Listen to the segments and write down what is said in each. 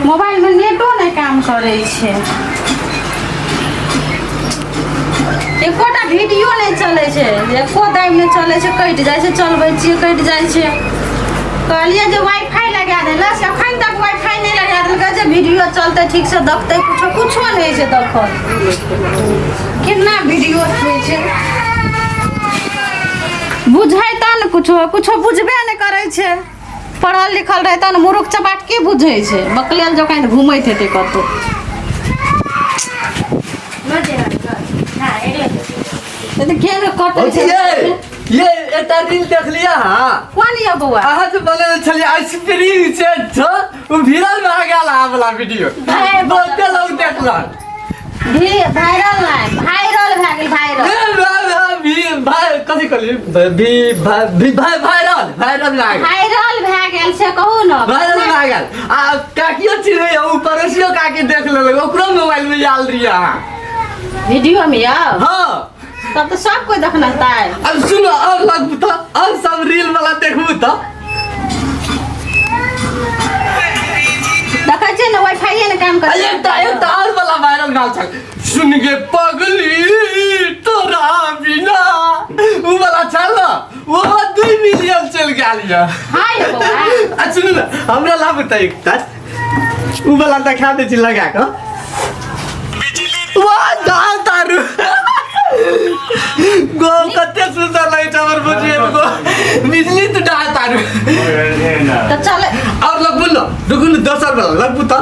मोबाइलमे नेटो नहि काम करै छै, एकोटा वीडियो नहि चलै छै, एको दाबि नहि चलै छै, कटि जाइ छै। चलबै छियै, कटि जाइ छै। कहलियै जे वाईफाई लगा देला से एखन तक वाईफाई नहि लगा देलकै जे वीडियो चलतै, ठीकसँ देखतै। कुछो कुछो नहि छै देखल। केना वीडियो होइ छै बुझै तऽ ने कुछो कुछो बुझबे नहि करै छै। पढ़ल लिखल रहै तऽ ने, मुरुख चपाट के बुझै छै? बकलेल जकाँ घुमैत हेतै कतौ। तऽ केन कटै छै? ये ये एकटा रील देखलियै अहाँ? कोन यौ बौआ? अहाँ जे बनेने छलियै आइसक्रीम सेट छ, ओ viral भए गेल अहाँ वाला वीडियो। भाई, बहुते लोग देखलक। भी वायरल नहि, वायरल भए गेल, वायरल। ए, भाई, भी भाई, कथी कहली? भी भाई, भी भाई, वायरल वायरल भए गेल। वायरल भए गेल से कहू ने। वायरल भए गेल आ काकियो चिन्है, ओ पड़ोसियो काकी देख लेलक, ओकरो मोबाइल में आयल रहियै अहाँ। वीडियो में यौ? हाँ। तब तऽ सब कोइ देखना ताय। अब सुनो, और लगबू तऽ और सब रील वाला देखबू तऽ। देखै छियै ने, वाईफाई ने काम आ करै। एकटा एकटा और वाला वायरल भेल छल, सुन गे पगली तोरा बिना, उ वाला छल ने, वो 2 मिलियन चलि गेल यऽ। हाँ यौ बौआ। आ सुनू ने, हमरा लाबू तऽ एकटा उ वाला देखा दै छी लगा कऽ। वाह, दाल तारू गो, कते सुंदर लगै छै हमर बुझिए गो, बिजली तो डाल तारू। तऽ चल। और लगबू न, रुकू न, दोसर वाला लगबू तऽ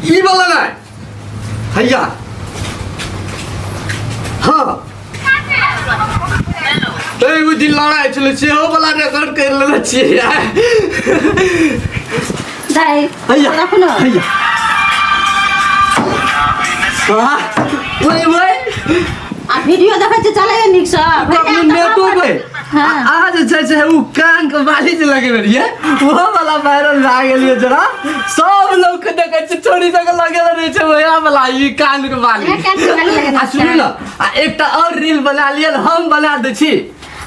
ई वाला नहीं हैया। हाँ, तऽ एगो दिन लड़ाइ छलै, सेहो वाला रिकॉर्ड करि लेने छियै। दाइ। हैया। राखू ने। हैया, वाह, ओए ओए। आ वीडियो देखै छियै, चलैए नीकसँ? कखनो नेटो पे। हाँ। अहाँ जे छै से ओ कान के बाली जे लगेने रहियै, ओहो वाला वायरल भए गेल जरा। सब लोग के देखै छै, छोरी सबके लगेने रहै छै वएह वाला ई कान के बाली। इएह कान के बाली लगेने। आ सुनू ने, आ एकटा और रील बना लिअ, हम बना दै छी।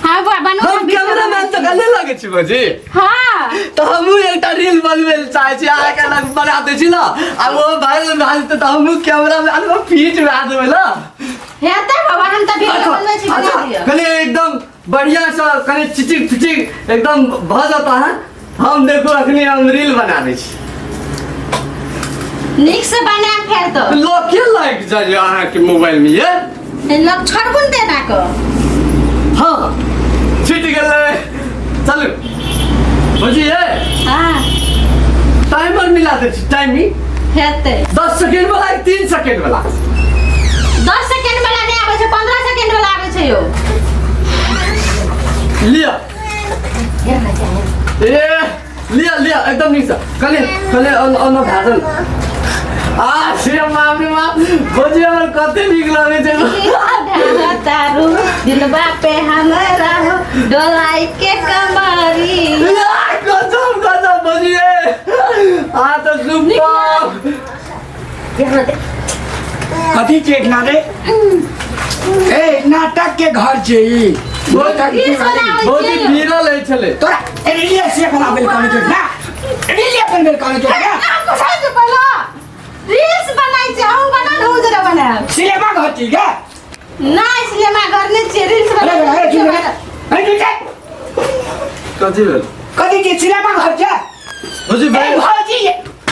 हाँ बौआ, बनू। हम कैमरामैन तऽ नहि लगै छी भौजी? हाँ। तऽ हमहूँ एकटा रील बनबै लए चाहै छी, अहाँके लग बना दै छी ने, आ ओ वायरल भए जेतै तऽ हमहूँ कैमरामैन फिट भए जेबै ने। हेतै बाबा, हम तऽ वीडियो बनबै छी, बना अच्छा दिअ। कनि एकदम बढ़िया से कनि चिचिक फिचिक एकदम भऽ जाता है। हम देखो, अखनी हम रील बना दै छी। नीक से बनायब फेर तो। लोके लागि जाइए अहाँके मोबाइल में ये। लोक छोड़बू ने देना को। हाँ, छूटि गेलै। चलू बुझिए। हाँ। टाइमर मिला दै छी, टाइमिंग। हेतै। 10 सेकेंड वाला कि 3 सेकेंड वाला? 10 सेकेंड वाला नहि आबै छै, 15 सेकेंड वाला आबै छै यौ। लिअ, ए लिअ लिअ, एकदम नीकसँ कनि कनि अन्न भए जाउ। आ से बाप रे बाप, भौजी हमर कते नीक लगै छै। तारू दिलबा पे हमरा हो डोलाई के कमरी। या, गजब गजब भौजी, आ तऽ सुपर। कथी छै इतना रे? ए, नाटक के घर छै ई। नाटक ई के सोना घर। भौजी भीड़ल अछि छलै। तोरा रिले से बनाबे कहने छौ ना? रिले बनबे कहने छौ ना? आपको समझ पहला रील्स बनाई छै, अहूँ बना ने, अहूँ जरा बनायब। सिनेमा घर छी गे? ना, सिनेमा घर नहि छियै, रील्स अरे बनाई। अरे, चुप रे, अरे चुप रे। कथी भेल? कथी छै? सिनेमा घर छै? भौजी ए भाइ। भौजी,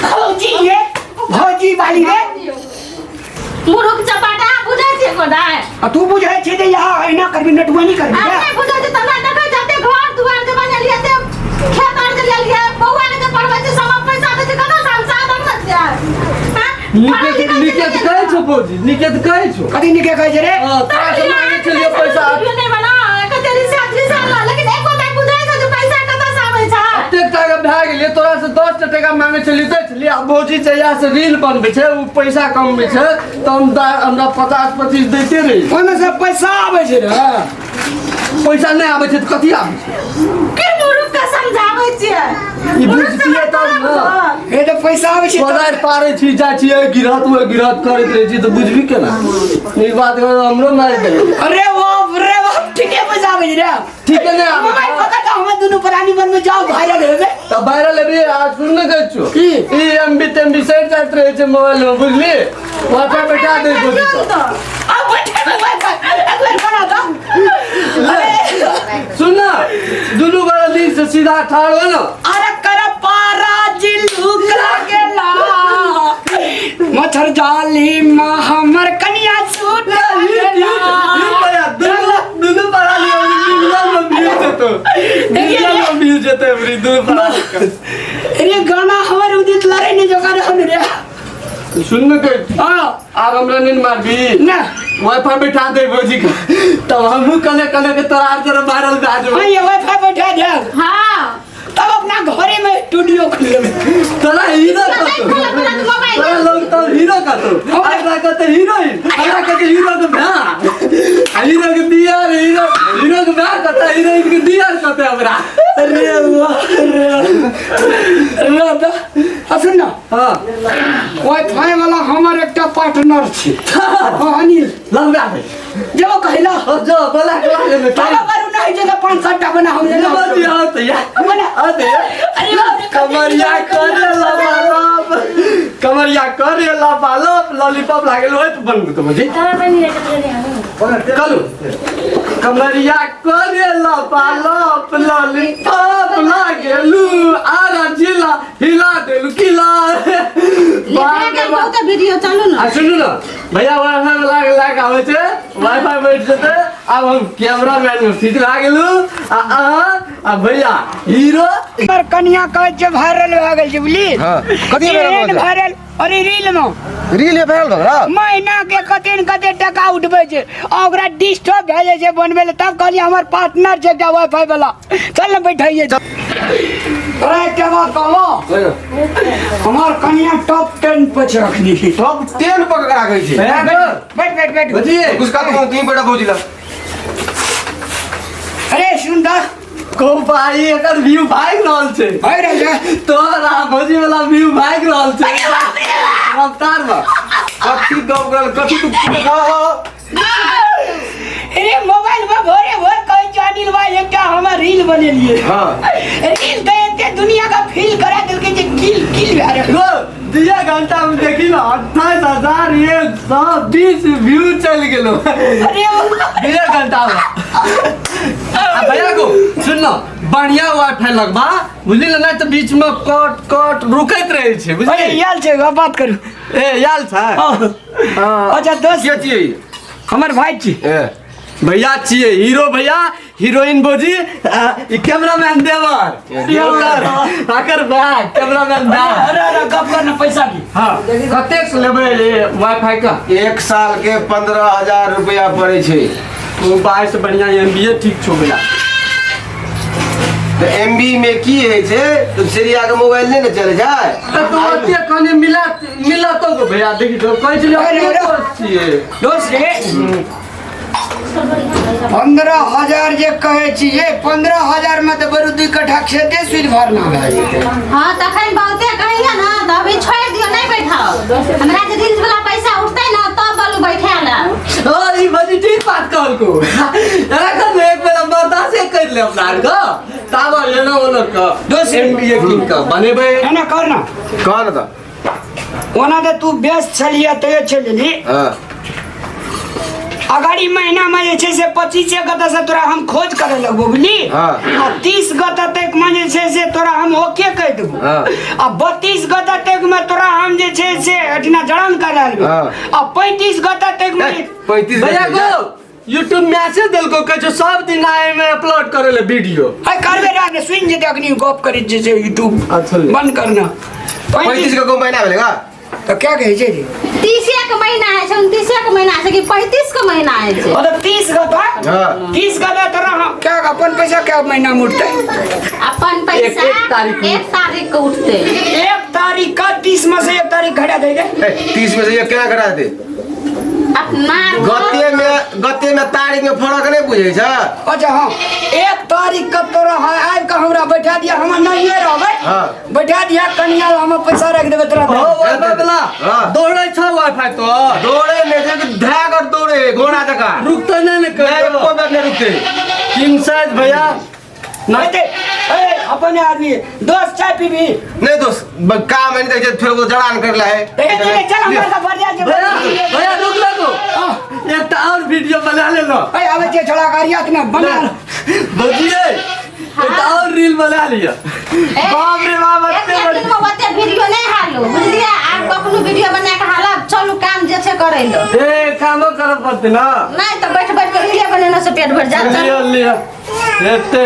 भौजी, ये भौजी वाली रे। मुरुख चपाटा, बुझै छियै कोदाय? आ तू बुझै छै जे यहाँ एना करबी, नटुआनी करबी? हम नहि बुझै छियै तब देखै जते घर दुआर जे बनेलियै, ते खेत आर जे लेलियै, बौआ के जे पढ़बै छै, सब पैसा दै छै, कतऽ से हम साधन न छियै? हाँ? नीके नीके तऽ कहै छौ भौजी, नीके तऽ कहै छौ। कथी नीके कहै छै रे? हँ, तोरा से मांगे छलियै पैसा। वीडियो नहि बना कते रिचार्ज रिचार्ज ला, लेकिन एको टा बुझै छै जे पैसा कतऽ से आबै छै? एतेक टाका भए गेलै, तोरा से 10 टा टाका मांगे छलियै, दै छलियै। आ भौजी जहिया से रील बनबै छै, ओ पैसा कमबै छै, तऽ हम हमरा 50 25 दैते रही। ओहिमे से पैसा आबै छै रे? पैसा नहि आबै छै तऽ कथी आबै छै? के मुरुख के समझाबै छियै? ई बुझतियै तब ने। हे, तऽ पैसा आबै छै तब- कोदारि पारै छी, जाइ छी, एहि गिरहत ओहि गिरहत करैत रहै छी, तऽ बुझबी केना? ई बात हमरो मारि देबै। अरे बाप रे बाप। ठीके पैसा आबै छै रे। ठीक है ने आबै मोबाइल पकड़ के हम दुनू प्राणी मन में जाओ वायरल हेबे। तऽ वायरल हेबी आ सुन ने कहै छियौ की? ई एमबी तेमबी सड़ि जाइत रहै छै मोबाइल मे बुझली वाईफाई बैठा दै भौजी चल के। तो अब बैठे में वाईफाई एक बेर बना दो। अरे सुन न दुनू गोरा दिन से सीधा ठाढ़ हो न। अरे कर पारा जिलू लागेला मच्छर जाली मा हमर कनिया सूट लागेला। दुनू दुनू पारा लियो मिलियन में व्यू जेतो, मिलियन में व्यू जेतो एवरी दुनू पारा। अरे गाना हमर उदित लड़े नहीं जोकर हम रे। सुन न कह। हाँ। आब हमरा नहीं मारबी ना। वाईफाई बैठा दे भौजी के तब हमहू कले कले के तोरा आर तोरा वायरल भए जेबो। हाँ, ये वाईफाई बैठा दे। हाँ। तब अपना घरे में स्टूडियो खोल लेबे। तोरा हीरो नहीं कतो खोलब तोरा तो मोबाइल। तोरा लोग तब हीरो कतो हमरा कहते हीरोइन, हमरा कहते हीरो के भैया, आ हीरो के दियर, हीरो हीरो के भैया कहते हीरोइन के दियर कहते हमरा। अरे वाह अरे अरे दा आ सुन ना। हाँ। वाईफाई वाला हमर एकटा पार्टनर छी। हाँ अनिल। लंबा दे। जो कहला। ओ जो बोला के लागे में तब अगर नहीं जे तो 5-7 टा बना हम ले बाजी आओ तो यार। बना। आओ तो यार। अरे बाप रे, कमरिया करे लबालब, कमरिया करे लबालब, लॉलीपॉप लागल होय तो बनबू तो मुझे। कलू। कमरिया करे लबालब, लॉलीपॉप लागेलू, आरा जिला हिला देलू किला। लेकरा के बहुत वीडियो चालू ना। आ सुनू ना भैया, वाईफाई में लाग लाग आबै छै, वाईफाई बैठ जेतै। आब हम कैमरा मैन में फिट भए गेलू आ अहाँ आ भैया हीरो। हमर कनिया कहै छै वायरल भए गेल छै बुझली। हाँ, कथी वायरल भए एहन गेल? वायरल, अरे रील में। रील में वायरल भए गेल? महीना के कते न कते टका उठबै छै आ ओकरा डिस्टर्ब भए जाइ छै बनबै लए। तब कहलियै हमर पार्टनर छै एकटा वाईफाई वाला, चल ने बैठैये। तोरा एकटा बात कहबो, हमर कनिया टॉप 10 पर छै अखनी। टॉप 10 पर ककरा कहै छै? भैया गो। बैठ बैठ बैठ। बुझिए। कुछ का तू बैठा भौजी ला। अरे सुन दा को भाई एकर व्यू भागि रहल छै। भागि रहल छै। तोरा भौजी वाला व्यू भागि रहल छै। रफ्तार में। कथी गप करल कथी तू हाँ। अरे मोबाइल में भोरे भोर कहै छै अनिल भाई एकटा हमर रील बनेलिए। हाँ। रील तऽ एते दुनिया का फील करा देलकै जे किल किल भए रहल। गो 2 घंटा में देखी ना 28,120 व्यू चलि गेलो। अरे 2 घंटा में। आ भैया को सुन ना बढ़िया वाईफाई लगबा बुझली ना, नहीं तो बीच में कट कट रुकैत रहै छै बुझली। अरे याल छै गप बात करू। ए याल छै। हाँ। हाँ। अच्छा दोस्त के छियै? हमर भाई छी। ए। भैया छियै हीरो भैया, हीरोइन भौजी, ई कैमरामैन देवर। देवर। अकर भाई कैमरामैन दा। अरे अरे गप कर ना पैसा की। हाँ। कतेक लेबै ये वाईफाई का? 1 साल के 15,000 रुपया पड़ै छै। ओ बाई से बढ़िया एमबीए ठीक छौ भैया। तो एमबी में की है छै? तो सीरिया के मोबाइल नहीं ने चले जाए। तो तू ओते कने मिला मिला तो गो भैया देखी तो कहै छलियै अरे, अपने अरे। दोस्त छियै। दोस्त रे। 15,000 जे कहै छियै, 15,000 में तऽ बरू 2 कट्ठा खेते सुधि भरना भए जेतै। हाँ, तखन बहुते कहैया ना, तऽ अभी छोड़ि दियौ, नहि बैठाओ। हमरा जे रील्स वाला पैसा उठतै ना, तब बोलू बैठा ला। हाँ, ई भौजी ठीक बात कहलको। एखन एक बेर बर्दाश्त करि ले अपना आर के, ताबे एना ओना के। दोस्त रे। एम बी ए कीन के बनेबै। एना कर ना। कह ना तऽ। ओना तऽ तू व्यस्त छलियै तैयो चलि एली। हाँ। अगाड़ी महीना में जे छै से 25 गत से तोरा हम खोज करे लगबो बुझली। हाँ। आ 30 गत तक में जे छै से तोरा हम ओके कहि देबो। हाँ। आ 32 गत तक में तोरा हम जे छै से अठिना जड़न करा लेबो। हाँ। आ 35 गत तक में ए, 35 भैया गत गो यूट्यूब मैसेज देलको कहै छौ सब दिन आइ में अपलोड करे ले वीडियो। अरे करबे रह ने सुनि जेतै अखनी गप करै जे छै यूट्यूब। अच्छा ले। बंद करना। 35 के को महीना भेलै का? तो क्या कहै छै रे? 30 के महीना है छै, 29 के महीना है छै कि 35 के महीना है छै? मतलब 30 गत हाँ। 30 गत तोरा हम क्या अपन पैसा क्या महीना में उठतै? अपन पैसा एक तारीख में। 1 तारीख के उठतै। 1 तारीख का 30 में से 1 तारीख घटा दे रे। ए, 30 में से 1 केना घटा दे? अपना गते में तारीख में फरक नहीं बुझै छै? अच्छा हाँ, 1 तारीख का तोरा आबि के हमरा बैठा दिया, हम नहिए रहबै। हाँ। बैठा दिया कनिया हम पैसा रख देबे तोरा ओ वाईफाई वाला हाँ। दौड़ै छ वाईफाई तो दौड़े नहीं छै कि धै कर दौड़े घोड़ा जकाँ। रुकते नहीं ने नहीं, कहियो एको बेर नहीं रुकते। किंग साइज भैया ना ए, ए, अपने आदमी दोस्त चाय पीबी नहीं दोस्त काम है नहीं देखै फिर वो जड़ान कर ला है। ए, चल चल हमर का भर जा भैया भैया रुक लगो एकटा और वीडियो बना ले लो ए आवे छे छोड़ा गाड़िया ने बना बजिए एकटा और रील बना लिया बाप रे बाप एक एते एक बड़ी दिन में ओते वीडियो नहीं हालो बुझलियै आब कखनो वीडियो बना के हालब चलू काम जे छै करै लो ए कामो करऽ पड़तै ना नहीं तो बैठ बैठ के वीडियो बनेने से पेट भर जात लियो लियो एते